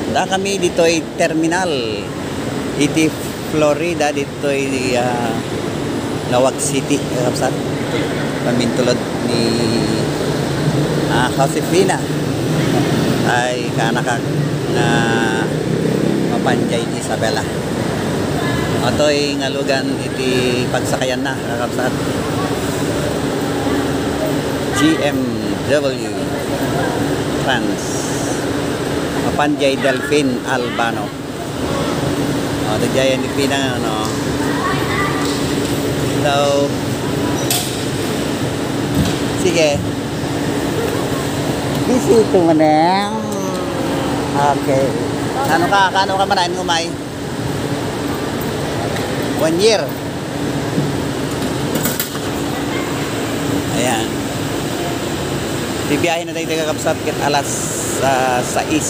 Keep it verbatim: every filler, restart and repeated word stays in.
Dakami ditoy terminal iti Florida, ditoy, ah, Laoag City, kakabsat. Pamintulod ni, ah, Josefina ay kaanakak nga mapanjay Isabela. Atoy ngalugan iti pagsakayanna, kakabsat. G M W Trans. Mapanjay Delfin Albano. O, dagjayan ni Pina, no? Hello. Sige. Busy ito man eh. Okay. Ano ka, kano ka man, ano, umay? One year. Ayan. Bibiyahe na tayo, kakabsat, ket alas, ah, sais